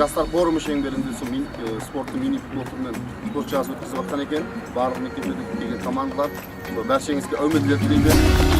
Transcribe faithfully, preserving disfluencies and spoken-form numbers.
Jaslar forumı sheńberinde sol min-, e, sporttı mini-pilotımen sport jarısı ótkizip atqan eken. Barlıq mekteplerdegi kelgen komandalar. Bársheńizge áwmetler tileymen.